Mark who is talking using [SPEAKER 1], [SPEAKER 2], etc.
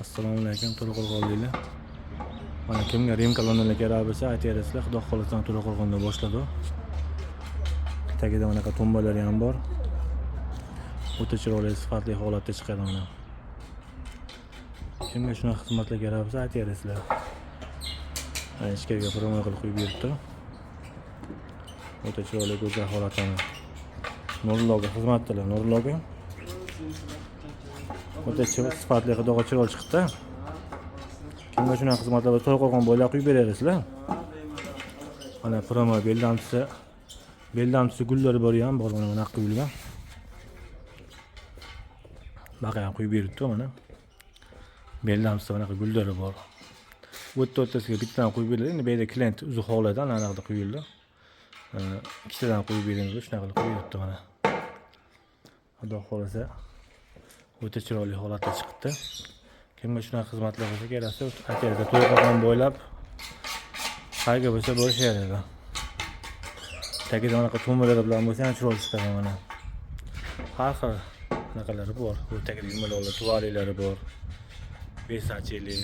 [SPEAKER 1] Assalomu alaykum, to'raqo'rg'onliklar. Mana, kimga Rim kolonnalar kerak bo'lsa, aytaverasizlar. Xudo xohlasa, To'raqo'rg'onda boshladi. Tagida bunaqa tumbalari ham bor. O'ta chiroyli, sifatli holatda chiqadi mana. Kimga shunaqa xizmatlar kerak bo'lsa, aytaverasizlar. Mana, ichkariga прямой qilib qo'yib beribdi. O'ta chiroyli, go'zal holatini. Nurulloga xizmatdilar, Nurulloga. O'ta sifatli, xudoga chiroyli chiqdi. Kimga shunaqa xizmatlar bo'lsa, To'raqo'rg'on bo'ylab quyib berasizlar. Mana, прямой beldamchisi, beldamchisi gullari bor ham bor, mana bunaqa quyilgan. Baqa ham quyib beribdi mana. Beldamchisi bunaqa gullari bor. Bu yerda o'rtasiga bittadan quyib beriladi. Endi bu yerda клиент o'zi xohladi, ana anaqa quyildi. Ikkitadan quyib beramiz, shunaqa qilib qo'yibdi mana. Xudo xohlasa, o'ta chiroyli holatda chiqibdi. Kimga shunaqa xizmatlar bo'lsa, kelasiz, aytaylik, To'raqo'rg'on bo'ylab qayerga bo'lsa borishaveradi. Tagida anaqa tumbalar bilan bo'lsa ham chiroyli chiqadi mana. Har xil anaqalari bor. Bu tagida yumaloqlar, tuvalilari bor. Besachili.